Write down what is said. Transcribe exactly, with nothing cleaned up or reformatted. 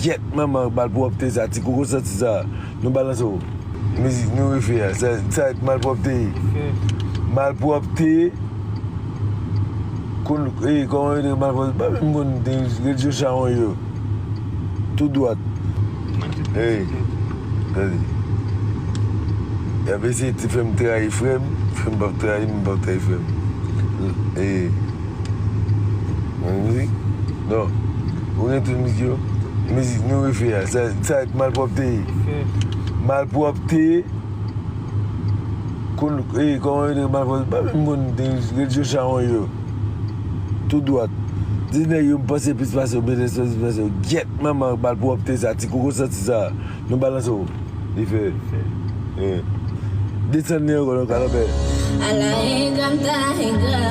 Gyèt manman ak malpwòpte sa, ti koko santi sa. Nou balanse w. Mizik nou refè a. Sa, sa malpwòpte ye. Malpwòpte. Kon, e, kòman yo te malpwòpte? Pa menm konn de rejyon chawony yo. Tou dwat. E, tande. Y ap eseye ti fè m trayi frè m. Frè m p ap trayi m, m p ap trayi frè m. E, Mwen mizik? Non. Ou gen tout mizik yo? Mizik nou refè a. Sa, sa malpwòpte ye. Malpwòpte. Kon, e, kòman yo te malpwòpte? Pa menm konn de rejyon chawony yo. Tou dwat. Di nèg yo m panse plis pase yo, bèlè plis pase yo. Gyèt manman ak malpwòpte sa, ti koko santi sa. Nou balanse w. Li fè. E. Desann li ankò, non, kalòpè. A la ingrata, ingra.